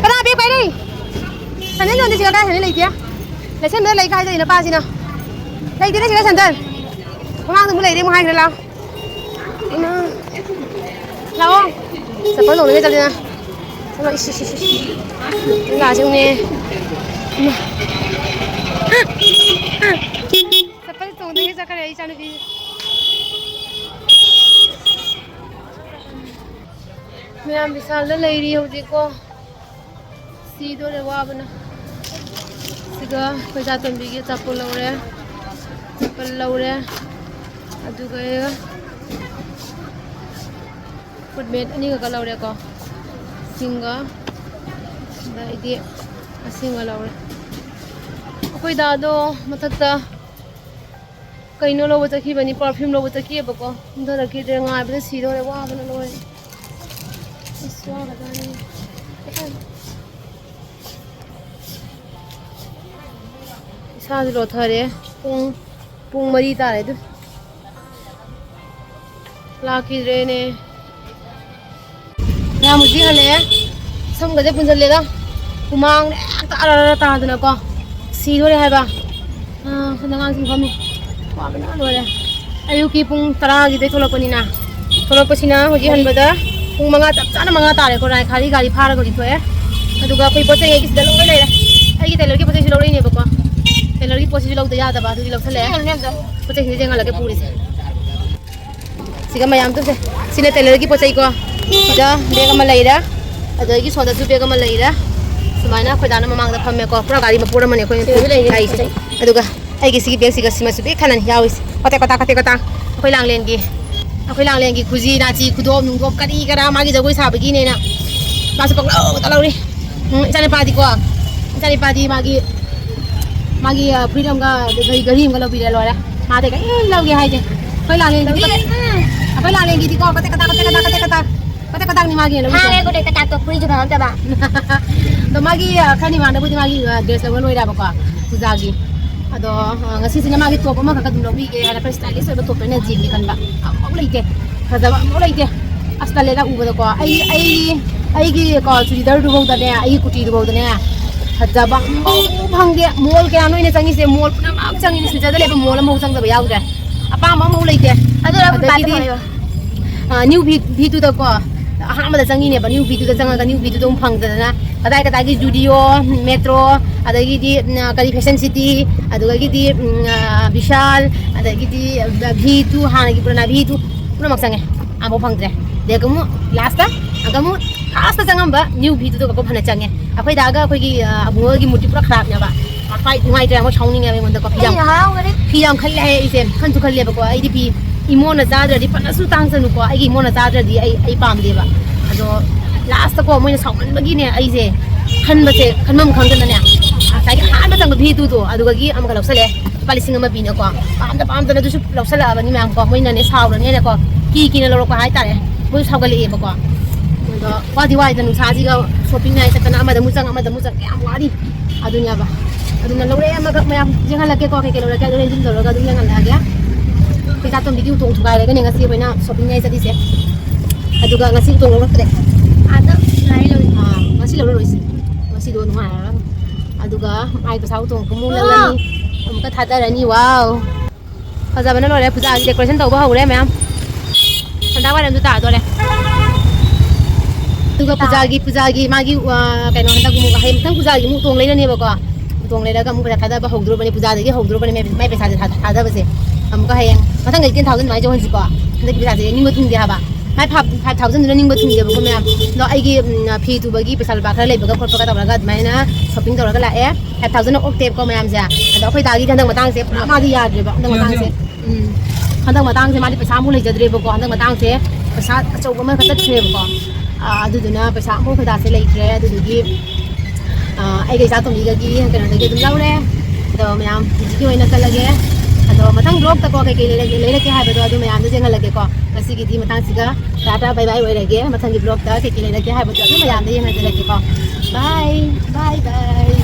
ꯀꯅꯥ ꯕꯦꯛ ꯄꯥꯏꯔꯦ? ꯁꯟꯗꯦꯟ ꯌꯣꯟꯗꯦ ꯁꯤꯗ, ꯀꯥꯏ ꯁꯟꯗꯦꯟ ꯂꯩꯇꯦ? ꯂꯩꯁꯟꯕꯗ ꯂꯩ ꯀꯥꯏꯗ ꯅꯨꯄꯥꯁꯤꯅ? ꯂꯩꯇꯦꯅꯦ ꯁꯤꯗ ꯁꯟꯗꯦꯟ꯫ ꯃꯃꯥꯡꯗ ꯑꯃꯨꯛ ꯂꯩꯔꯦ ꯑꯃꯨꯛ ꯍꯥꯏꯈ꯭ꯔꯦ, ꯂꯥꯛꯑꯣ꯫ ꯏꯃꯥ꯫ ꯂꯥꯛꯑꯣ꯫ ꯆꯄꯜ ꯂꯧꯅꯒꯦ ꯆꯠꯂꯤꯅ꯫ ꯆꯠꯂꯣ, ꯏꯁ, ꯏꯁ, ꯏꯁ, ꯏꯁ꯫ ꯀꯪꯂꯥꯁꯦ ꯌꯦꯡꯉꯨꯅꯦ꯫ ꯏꯃꯥ꯫ ꯆꯄꯜ ꯇꯣꯡꯗꯒꯤ ꯆꯠꯈ꯭ꯔꯦ ꯑꯩ ꯏꯆꯥꯅꯨꯄꯤ꯫ ꯃꯌꯥꯝ ꯕꯤꯁꯥꯜꯗ ꯂꯩꯔꯤ ꯍꯧꯖꯤꯛꯀꯣ꯫ ꯁꯤꯗꯣꯔꯦ ꯋꯥꯕꯅ꯫ ꯁꯤꯒ ꯑꯩꯈꯣꯏ ꯏꯆꯥꯇꯣꯝꯕꯤꯒꯤ ꯑꯆꯥꯄꯣꯠ ꯂꯧꯔꯦ꯫ ꯆꯄꯜ ꯂꯧꯔꯦ꯫ ꯑꯗꯨꯒ ꯐꯨꯠ ꯃꯦꯠ ꯑꯅꯤꯈꯛꯀ ꯂꯧꯔꯦꯀꯣ꯫ ꯁꯤꯡꯒ ꯑꯗꯩꯗꯤ ꯑꯁꯤꯡꯒ ꯂꯧꯔꯦ꯫ ꯑꯩꯈꯣꯏ ꯗꯥꯗꯣ ꯃꯊꯛꯇ ꯀꯩꯅꯣ ꯂꯧꯕ ꯆꯠꯈꯤꯕꯅꯤ, ꯄꯔꯐ꯭ꯌꯨꯝ ꯂꯧꯕ ꯆꯠꯈꯤꯑꯕꯀꯣ꯫ ꯀꯨꯝꯊꯔꯛꯈꯤꯗ꯭ꯔꯦ, ꯉꯥꯏꯕꯗ ꯁꯤꯗꯧꯔꯦ, ꯋꯥꯕꯅ ꯂꯣꯏꯔꯦ꯫ ꯑꯁ, ꯋꯥꯒ꯭ꯔꯖꯥꯠꯅꯤ꯫ ꯏꯁꯥꯁꯨ ꯂꯣꯊꯔꯦ꯫ ꯄꯨꯡ, ꯄꯨꯡ ꯃꯔꯤ ꯇꯥꯔꯦ ꯑꯗꯨ꯫ ꯂꯥꯛꯈꯤꯗ꯭ꯔꯦꯅꯦ꯫ ꯃꯌꯥꯝ ꯍꯧꯖꯤꯛ ꯍꯜꯂꯛꯑꯦ꯫ ꯁꯝꯒꯁꯦ ꯄꯨꯟꯁꯤꯜꯂꯦꯗ꯫ ꯍꯨꯃꯥꯡꯅ ꯇꯥꯔ ꯇꯥꯗꯅꯀꯣ ꯁꯤꯗꯣꯔꯦ ꯍꯥꯏꯕ꯫ ꯑꯥ, ꯁꯣꯝꯗ ꯑꯉꯥꯡꯁꯤꯡ ꯐꯝꯃꯤ꯫ ꯋꯥꯕꯅ ꯂꯣꯏꯔꯦ꯫ ꯑꯌꯨꯛꯀꯤ ꯄꯨꯡ ꯇꯔꯥꯒꯤꯗꯩ ꯊꯣꯛꯂꯛꯄꯅꯤꯅ, ꯊꯣꯛꯂꯛꯄꯁꯤꯅ ꯍꯧꯖꯤꯛ ꯍꯟꯕꯗ ꯄꯨꯡ ꯃꯉꯥ, ꯆꯞ ꯆꯥꯅ ꯃꯉꯥ ꯇꯥꯔꯦꯀꯣ꯫ ꯔꯥꯏꯈꯥꯔꯤ ꯒꯥꯔꯤ ꯐꯥꯔꯒ ꯍꯧꯖꯤꯛ ꯊꯣꯛꯑꯦ꯫ ꯑꯗꯨꯒ ꯑꯩꯈꯣꯏ ꯄꯣꯠ ꯆꯩ ꯑꯩꯒꯤ ꯁꯤꯗ ꯂꯣꯏ ꯂꯩꯔꯦ꯫ ꯑꯩꯒꯤ ꯇꯦꯂꯔꯒꯤ ꯄꯣꯠ ꯆꯩꯁꯨ ꯂꯧꯔꯛꯏꯅꯦꯕꯀꯣ꯫ ꯇꯦꯂꯔꯒꯤ ꯄꯣꯠꯁꯤꯁꯨ ꯂꯧꯗ ꯌꯥꯗꯕ, ꯑꯗꯨꯗꯤ ꯂꯧꯁꯜꯂꯛꯑꯦ꯫ ꯄꯣꯠ ꯆꯩꯁꯤꯡꯁꯦ ꯌꯦꯡꯍꯜꯂꯒꯦ ꯄꯨꯔꯤꯁꯦ꯫ ꯁꯤꯒ ꯃꯌꯥꯝ ꯇꯧꯁꯦ꯫ ꯁꯤꯅ ꯇꯦꯂꯔꯒꯤ ꯄꯣꯠ ꯆꯩꯀꯣ꯫ ꯁꯤꯗ ꯕꯦꯒ ꯑꯃ ꯂꯩꯔꯦ, ꯑꯗꯒꯤ ꯁꯣꯗꯁꯨ ꯕꯦꯒ ꯑꯃ ꯂꯩꯔꯦ꯫ ꯁꯨꯃꯥꯏꯅ ꯑꯩꯈꯣꯏ ꯗꯥꯅ ꯃꯃꯥꯡꯗ ꯐꯝꯃꯦꯀꯣ꯫ ꯄꯨꯔꯥ ꯒꯥꯔꯤ ꯃꯄꯣꯠ ꯑꯃꯅꯦ ꯑꯩꯈꯣꯏꯅ ꯁꯤꯗꯁꯨ ꯂꯩꯔꯦ ꯄꯨꯔꯤꯁꯦ꯫ ꯄꯣꯠ ꯆꯩ꯫ ꯑꯗꯨꯒ ꯑꯩꯒꯤ ꯁꯤꯒꯤ ꯕꯦꯒꯁꯤꯒ ꯁꯤꯃꯁꯨ ꯄꯤꯛ ꯊꯟꯅꯅꯤ ꯌꯥꯎꯔꯤꯁꯦ꯫ ꯀꯣꯇꯦꯛ ꯀꯣꯇꯥꯛ, ꯀꯣꯇꯦꯛ ꯀꯣꯇꯥꯛ꯫ ꯑꯩꯈꯣꯏ ꯂꯥꯡꯂꯦꯟꯒꯤ, ꯑꯩꯈꯣꯏ ꯂꯥꯡꯂꯦꯟꯒꯤ ꯈꯨꯖꯤ, ꯅꯥꯆꯤ, ꯈꯨꯗꯣꯞ, ꯅꯨꯡꯗꯣꯞ ꯀꯔꯤ ꯀꯔꯥ ꯃꯥꯒꯤ ꯖꯒꯣꯏ ꯁꯥꯕꯒꯤꯅꯦꯅ ꯃꯥꯁꯨ ꯄꯪꯂꯧꯗ ꯂꯧꯔꯤ꯫ ꯎꯝ, ꯏꯆꯥꯅꯨꯄꯥꯗꯤꯀꯣ, ꯏꯆꯥꯅꯨꯄꯥꯗꯤ ꯃꯥꯒꯤ, ꯃꯥꯒꯤ, ꯑ, ꯐꯨꯔꯤꯠ ꯑꯃꯒ ꯘꯔꯤ, ꯘꯔꯤ ꯑꯃꯒ ꯂꯧꯕꯤꯔꯦ, ꯂꯣꯏꯔꯦ꯫ ꯃꯥꯗꯤ ꯀꯔꯤ ꯂꯧꯒꯦ ꯍꯥꯏꯗꯦ꯫ ꯑꯩꯈꯣꯏ ꯂꯥꯡꯂꯦꯟꯒꯤꯗꯤ, ꯎꯝ꯫ ꯑꯩꯈꯣꯏ ꯂꯥꯡꯂꯦꯟꯒꯤꯗꯤꯀꯣ ꯀꯣꯇꯦꯛ ꯀꯣꯇꯥꯛ, ꯀꯣꯇꯦꯛ ꯀꯣꯇꯥꯛ, ꯀꯣꯇꯦꯛ ꯀꯣꯇꯥꯛ꯫ ꯀꯣꯇꯦꯛ ꯀꯣꯇꯥꯛꯅꯤ ꯃꯥꯒꯤ ꯂꯧꯔꯤꯁꯦ꯫ ꯐꯥꯔꯦ ꯀꯣꯇꯦꯛ ꯀꯣꯇꯥꯛꯇꯣ, ꯐꯨꯔꯤꯠꯁꯨ ꯐꯪꯉꯛꯇꯕ꯫ ꯑꯗꯣ ꯃꯥꯒꯤ, ꯑ, ꯈꯔ ꯅꯤꯃꯥꯟꯗꯕꯨꯗꯤ ꯃꯥꯒꯤ, ꯑ, ꯗ꯭ꯔꯦꯁ ꯂꯧꯕ ꯂꯣꯏꯔꯦꯕꯀꯣ, ꯄꯨꯖꯥꯒꯤ꯫ ꯑꯗꯣ, ꯑ, ꯉꯁꯤꯁꯤꯅ ꯃꯥꯒꯤ ꯇꯣꯞ ꯑꯃꯈꯛ ꯑꯗꯨꯝ ꯂꯧꯕꯤꯒꯦ ꯍꯥꯏꯅ ꯈꯔ ꯁ꯭ꯇꯥꯏꯂꯤꯁ ꯑꯣꯏꯕ ꯇꯣꯞꯇ ꯑꯣꯏꯅ ꯖꯤꯟꯒꯤ ꯈꯟꯕ꯫ ꯑꯃꯐꯥꯎ ꯂꯩꯇꯦ, ꯐꯖꯕ ꯑꯃꯐꯥꯎ ꯂꯩꯇꯦ꯫ ꯑꯁ, ꯇꯜꯂꯦꯗ ꯎꯕꯗꯀꯣ꯫ ꯑꯩ, ꯑꯩ, ꯑꯩꯒꯤ ꯀꯣ ꯆꯨꯗꯤꯗꯔꯗꯨꯐꯧꯗꯅꯦ, ꯑꯩꯒꯤ ꯀꯨꯔꯇꯤꯗꯨꯐꯧꯗꯅꯦ ꯐꯖꯕ ꯑꯃꯐꯥꯎ ꯐꯪꯗꯦ꯫ ꯃꯣꯜ ꯀꯌꯥꯅꯣ ꯑꯩꯅ ꯆꯪꯉꯤꯁꯦ, ꯃꯣꯜ ꯄꯨꯝꯅꯃꯛ ꯆꯪꯉꯤꯅꯦ꯫ ꯁꯤꯜꯆꯔꯗ ꯂꯩꯕ ꯃꯣꯜ ꯑꯃꯐꯥꯎ ꯆꯪꯗꯕ ꯌꯥꯎꯗ꯭ꯔꯦ꯫ ꯑꯄꯥꯝꯕ ꯑꯃꯐꯥꯎ ꯂꯩꯇꯦ꯫ ꯑꯗꯨ ꯂꯧꯕ ꯄꯥꯠꯇ ꯑꯗꯒꯤꯗꯤ, ꯐꯪꯉꯤꯕ꯫ ꯑ, ꯅ꯭ꯌꯨ ꯚꯤ-, ꯚꯤꯇꯨꯗꯀꯣ ꯑꯍꯥꯟꯕꯗ ꯆꯪꯉꯤꯅꯦꯕ꯫ ꯅ꯭ꯌꯨ ꯚꯤꯇꯨꯗ ꯆꯪꯉꯒ ꯅ꯭ꯌꯨ ꯚꯤꯇꯨꯗ ꯑꯃꯨꯛ ꯐꯪꯗꯗꯅ ꯀꯗꯥꯏ ꯀꯗꯥꯏꯒꯤ ꯖꯨꯗꯤꯑꯣ, ꯃꯦꯇ꯭ꯔꯣ, ꯑꯗꯒꯤꯗꯤ, ꯎꯝ, ꯀꯔꯤ, ꯐꯦꯁꯟ ꯁꯤꯇꯤ, ꯑꯗꯨꯗꯒꯤꯗꯤ, ꯎꯝ, ꯑ, ꯚꯤꯁꯥꯜ, ꯑꯗꯒꯤꯗꯤ, ꯑ, ꯚꯤꯇꯨ, ꯍꯥꯟꯅꯒꯤ ꯄꯨꯔꯥꯅꯥ ꯚꯤꯇꯨ ꯄꯨꯝꯅꯃꯛ ꯆꯪꯉꯦ꯫ ꯑꯃꯐꯥꯎ ꯐꯪꯗ꯭ꯔꯦ꯫ ꯑꯗꯒꯤ ꯑꯃꯨꯛ ꯂꯥꯁꯇ, ꯑꯗ ꯑꯃꯨꯛ ꯂꯥꯁꯇ ꯆꯪꯉꯝꯕ ꯅ꯭ꯌꯨ ꯚꯤꯇꯨꯗꯣ ꯀꯛꯄ ꯐꯅ ꯆꯪꯉꯦ꯫ ꯑꯩꯈꯣꯏ ꯗꯥꯒ ꯑꯩꯈꯣꯏꯒꯤ, ꯑ, ꯑꯕꯨꯡꯉꯣꯒꯤ ꯃꯨꯠꯇꯤ ꯄꯨꯔꯥ ꯈꯔꯥꯞꯅꯦꯕ꯫ ꯃꯥ ꯈ꯭ꯋꯥꯏ ꯅꯨꯡꯉꯥꯏꯇ꯭ꯔꯦ, ꯃꯣꯏ ꯁꯥꯎꯅꯤꯡꯉꯦꯕ ꯑꯩꯉꯣꯟꯗꯀꯣ꯫ ꯐꯤ ꯌꯥꯝ, ꯑꯩꯅ ꯍꯔꯥꯎꯒꯅꯤ꯫ ꯐꯤ ꯌꯥꯝ ꯈꯜꯂꯦ ꯍꯥꯏ ꯑꯩꯁꯦ꯫ ꯈꯟꯁꯨ ꯈꯜꯂꯦꯕꯀꯣ꯫ ꯑꯩꯗꯤ ꯐꯤ ꯏꯃꯣꯅ ꯆꯥꯗ꯭ꯔꯗꯤ ꯐꯅꯁꯨ ꯇꯥꯡꯁꯅꯨꯀꯣ, ꯑꯩꯒꯤ ꯏꯃꯣꯅ ꯆꯥꯗ꯭ꯔꯗꯤ ꯑꯩ, ꯑꯩ ꯄꯥꯝꯗꯦꯕ꯫ ꯑꯗꯣ ꯂꯥꯁꯇꯀꯣ ꯃꯣꯏꯅ ꯁꯥꯎꯃꯟꯕꯒꯤꯅꯦ ꯑꯩꯁꯦ ꯈꯟꯕꯁꯦ ꯈꯟꯐꯝ ꯈꯪꯗꯅꯅꯦ ꯉꯁꯥꯏꯒꯤ ꯑꯍꯥꯟꯕ ꯆꯪꯕ ꯚꯤꯇꯨꯗꯣ ꯑꯗꯨꯗꯒꯤ ꯑꯃꯒ ꯂꯧꯁꯜꯂꯦ꯫ ꯂꯨꯄꯥ ꯂꯤꯁꯤꯡ ꯑꯃ ꯄꯤꯅꯀꯣ꯫ ꯄꯥꯝꯗ ꯄꯥꯝꯗꯅ ꯑꯗꯨꯁꯨ ꯂꯧꯁꯜꯂꯛꯑꯕꯅꯤ ꯃꯌꯥꯝ ꯀꯣ꯫ ꯃꯣꯏꯅꯅꯦ ꯁꯥꯎꯔꯅꯦꯅꯀꯣ ꯀꯤ ꯀꯤꯅ ꯂꯧꯔꯛꯄ ꯍꯥꯏꯇꯥꯔꯦ꯫ ꯃꯣꯏ ꯁꯥꯎꯒꯠꯂꯛꯑꯦꯕꯀꯣ꯫ ꯑꯗꯣ ꯋꯥꯗꯤ ꯋꯥꯏꯗ ꯅꯨꯡꯁꯥꯁꯤꯒ ꯁꯣꯞꯄꯤꯡ ꯅꯥꯏ ꯆꯠꯇꯅ ꯑꯃꯗ ꯑꯃꯨꯛ ꯆꯪ ꯑꯃꯗ ꯑꯃꯨꯛ ꯆꯪ ꯀꯌꯥꯝ ꯋꯥꯔꯤ꯫ ꯑꯗꯨꯅꯦꯕ꯫ ꯑꯗꯨꯅ ꯂꯧꯔꯦ ꯑꯃꯈꯛ ꯃꯌꯥꯝ ꯌꯦꯡꯍꯜꯂꯛꯀꯦꯀꯣ꯫ ꯀꯩ ꯀꯩ ꯂꯧꯔꯛꯀꯦ ꯑꯗꯨ ꯔꯦꯟꯖꯤꯝ ꯇꯧꯔꯒ ꯑꯗꯨꯝ ꯌꯦꯡꯍꯜꯂꯛꯑꯒꯦ꯫ ꯄꯩꯁꯥ ꯇꯣꯝꯕꯤꯒꯤ ꯎꯇꯣꯡ ꯊꯨꯒꯥꯏꯔꯒꯅꯦ ꯉꯁꯤ ꯑꯩꯈꯣꯏꯅ ꯁꯣꯞꯄꯤꯡ ꯅꯥꯏ ꯆꯠꯂꯤꯁꯦ꯫ ꯑꯗꯨꯒ ꯉꯁꯤ ꯎꯇꯣꯡ ꯂꯧꯔꯛꯇ꯭ꯔꯦ꯫ ꯑꯥꯗ ꯉꯥꯏ ꯂꯧꯔꯤ꯫ ꯑꯥ, ꯉꯁꯤ ꯂꯧꯔꯔꯣꯏꯁꯤ꯫ ꯁꯤꯗꯣ ꯅꯨꯡꯉꯥꯏꯔꯔꯣꯏ꯫ ꯑꯗꯨꯒ ꯃꯥꯏ ꯄꯩꯁꯥ ꯎꯇꯣꯡ ꯀꯨꯝꯃꯨꯛ ꯂꯧꯔꯅꯤ, ꯑꯃꯨꯛꯀ ꯊꯥꯗꯔꯅꯤ꯫ ꯋꯥꯎ, ꯐꯖꯕꯅ ꯂꯣꯏꯔꯦ꯫ ꯄꯨꯖꯥꯒꯤ decoration ꯇꯧꯕ ꯍꯧꯔꯦ ꯃꯌꯥꯝ꯫ ꯁꯟꯗꯥ ꯋꯥꯏꯔꯝꯁꯨ ꯇꯥꯗꯣꯔꯦ꯫ ꯑꯗꯨꯒ ꯄꯨꯖꯥꯒꯤ, ꯄꯨꯖꯥꯒꯤ ꯃꯥꯒꯤ, ꯑ, ꯀꯩꯅꯣ, ꯍꯟꯗꯛ ꯑꯃꯨꯛ, ꯍꯌꯦꯡ ꯃꯊꯪ ꯄꯨꯖꯥꯒꯤ ꯑꯃꯨꯛ ꯎꯇꯣꯡ ꯂꯩꯔꯅꯦꯕꯀꯣ꯫ ꯎꯇꯣꯡ ꯂꯩꯔꯒ ꯑꯃꯨꯛ ꯄꯩꯁꯥ ꯊꯥꯗꯕ ꯍꯧꯗꯣꯔꯕꯅꯤ꯫ ꯄꯨꯖꯥꯗꯒꯤ ꯍꯧꯗꯣꯔꯕꯅꯤ ꯃꯥꯏ, ꯃꯥꯏ ꯄꯩꯁꯥꯁꯦ ꯊꯥ-, ꯊꯥꯗꯕꯁꯦ꯫ ꯑꯃꯨꯛꯀ ꯍꯌꯦꯡ ꯃꯊꯪꯗꯩ ten thousand ꯑꯗꯨꯃꯥꯏꯅ ꯌꯧꯍꯟꯁꯤꯀꯣ꯫ ꯍꯟꯗꯛꯀꯤ ꯄꯩꯁꯥꯁꯦ ꯅꯤꯡꯕ ꯊꯨꯡꯗꯦ ꯍꯥꯏꯕ꯫ ꯃꯥꯏ five, five thousand ꯗꯨꯅ ꯅꯤꯡꯕ ꯊꯨꯡꯗꯦꯕꯀꯣ ꯃꯌꯥꯝ꯫ ꯑꯗꯣ ꯑꯩꯒꯤ, ꯎꯝ, ꯐꯤ ꯇꯨꯕꯒꯤ ꯄꯩꯁꯥ ꯂꯨꯄꯥ ꯈꯔ ꯂꯩꯕꯒ ꯈꯣꯠꯄꯒ ꯇꯧꯔꯒ ꯑꯗꯨꯃꯥꯏꯅ shopping ꯇꯧꯔꯒ ꯂꯥꯛꯑꯦ꯫ Five thousand ꯑꯣꯛꯇꯦꯕꯀꯣ ꯃꯌꯥꯝꯁꯦ꯫ ꯑꯗꯣ ꯑꯩꯈꯣꯏ ꯗꯥꯒꯤꯗꯤ ꯍꯟꯗꯛ ꯃꯇꯥꯡꯁꯦ ꯄꯨꯔꯥ ꯃꯥꯗꯤ ꯌꯥꯗ꯭ꯔꯦꯕ꯫ ꯍꯟꯗꯛ ꯃꯇꯥꯡꯁꯦ, ꯎꯝ, ꯍꯟꯗꯛ ꯃꯇꯥꯡꯁꯦ ꯃꯥꯗꯤ ꯄꯩꯁꯥ ꯑꯃꯨꯛ ꯂꯩꯖꯗ꯭ꯔꯦꯕꯀꯣ꯫ ꯍꯟꯗꯛ ꯃꯇꯥꯡꯁꯦ ꯄꯩꯁꯥ ꯑꯆꯧꯕ ꯑꯃꯈꯛ ꯆꯠꯈ꯭ꯔꯦꯕꯀꯣ꯫ ꯑꯥ, ꯑꯗꯨꯗꯨꯅ ꯄꯩꯁꯥ ꯑꯃꯨꯛ ꯑꯩꯈꯣꯏ ꯗꯥꯁꯦ ꯂꯩꯇ꯭ꯔꯦ꯫ ꯑꯗꯨꯗꯨꯒꯤ, ꯑꯥ, ꯑꯩꯒ ꯏꯆꯥ ꯇꯣꯝꯕꯤꯒꯒꯤ ꯀꯩꯅꯣꯗꯒꯤ ꯑꯗꯨꯝ ꯂꯧꯔꯦ꯫ ꯑꯗꯣ ꯃꯌꯥꯝ ꯍꯧꯖꯤꯛꯀꯤ ꯑꯣꯏꯅ ꯆꯠꯂꯒꯦ꯫ ꯑꯗꯣ ꯃꯊꯪ vlogꯇꯀꯣ ꯀꯩꯀꯩ ꯂꯩꯔꯛ-, ꯂꯩꯔꯛꯀꯦ ꯍꯥꯏꯕꯗꯣ ꯑꯗꯨ ꯃꯌꯥꯝꯗꯣ ꯌꯦꯡꯍꯜꯂꯛꯀꯦꯀꯣ꯫ ꯉꯁꯤꯒꯤꯗꯤ ꯃꯇꯥꯡꯁꯤꯒ ꯇꯥꯇꯥ bye bye ꯑꯣꯏꯔꯒꯦ꯫ ꯃꯊꯪꯒꯤ vlogꯇ ꯀꯩꯀꯩ ꯂꯩꯔꯛꯀꯦ ꯍꯥꯏꯕꯗꯣ ꯑꯗꯨ ꯃꯌꯥꯝꯗ ꯌꯦꯡꯍꯟꯖꯔꯛꯀꯦꯀꯣ꯫ Bye, bye, bye꯫